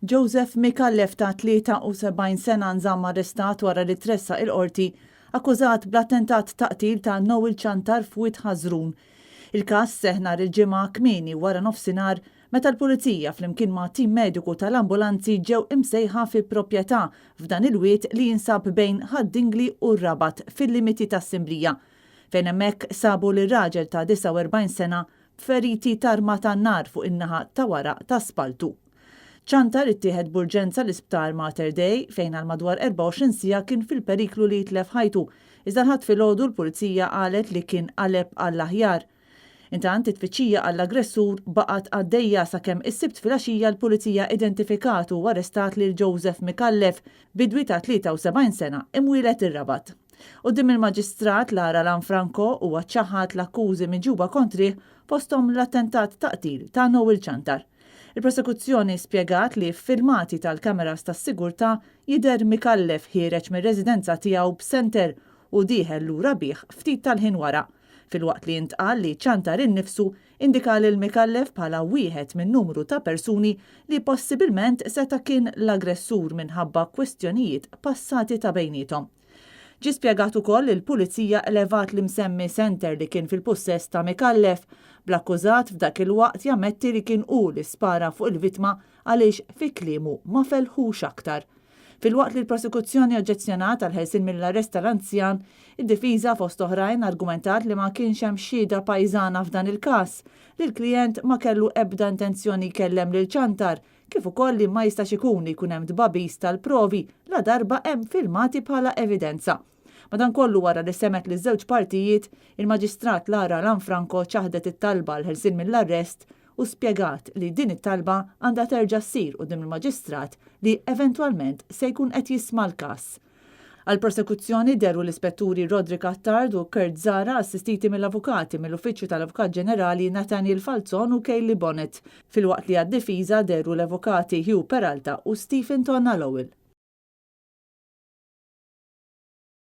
Joseph Micallef ta' 73 sena nżamm arrestat wara li tressaq il-Qorti akkużat bl-attentat ta' qtil ta' Noel Ciantar f'Wied Ħażrun. Il-każ seħħ nhar il-Ġimgħa kmieni wara nofsinhar meta l-Pulizija flimkien ma' tim mediku tal-ambulanzi ġew imsejħa fi proprjetà f'dan il-wied li jinsab bejn Ħad-Dingli u r-Rabat fil-limiti tas-Simblija fejn hemmhekk sabu lir-raġel ta' 49 sena b'feriti t'arma tan-nar fuq in-naħa ta' wara ta' spalltu. Ciantar ittieħed b'urġenza l-Isptar Mater Dei fejn għal madwar 24 siegħa kien fil-periklu li jitlef ħajtu, iżda l-Ħadd filgħodu l-Pulizija qalet li kien qaleb għall-aħjar. Intant, it-tfittxija għall-aggressur baqgħet għaddejja sakemm is-Sibt filgħaxija l-Pulizija identifikat u arrestat lil Joseph Micallef, bidwi ta' 73 sena, imwieled ir-Rabat. Quddiem il-Maġistrat Lara Lanfranco huwa ċaħad l-akkużi miġjuba kontrih fosthom l-attentat ta' qtil ta' Noel Ciantar. Il-Prosekuzzjoni spjegat li f'filmati tal-cameras tas-sigurtà jidher Micallef ħiereġ mir-residenza tiegħu b'senter u dieħel lura bih ftit tal-ħin wara, filwaqt li intqal li Ciantar innifsu indika lil Micallef bħala wieħed minn numru ta' persuni li possibilment seta' kien l-aggressur minħabba kwistjonijiet passati ta' bejniethom. Ġie spjegat ukoll li l-Pulizija elevat l-imsemmi senter li kien fil-pussess ta' Micallef, bl-akkużat f'dak il-waqt jammetti li kien hu li spara fuq il-vittma għaliex fi kliemu ma felħux aktar. Filwaqt li l-Prosekuzzjoni oġġezzjonat għall-ħelsien mill-arrest tal-anzjan, id-Difiża fost oħrajn argumentat li ma kienx hemm xhieda pajżana f'dan il-każ, li l-klijent ma kellu ebda intenzjoni jkellem lil Ciantar kif ukoll li ma jistax ikun li jkun hemm tbagħbis tal-provi ladarba hemm filmati bħala evidenza. Madankollu wara li semgħet liż-żewġ partijiet, il-Maġistrat Lara Lanfranco ċaħdet it-talba għall-ħelsien mill-arrest u spjegat li din it-talba għandha terġa' ssir quddiem il-Maġistrat li eventwalment se jkun qed jisma' l-każ. Għall-prosekuzzjoni dehru l-Ispetturi Roderick Attard u Kurt Zahra assistiti mill-avukati mill-Uffiċċju tal-Avukat Ġenerali Nathaniel Falzon u Kayleigh Bonett, filwaqt li għad-difiża dehru l-Avukati Hugh Peralta u Stephen Tonna Lowell.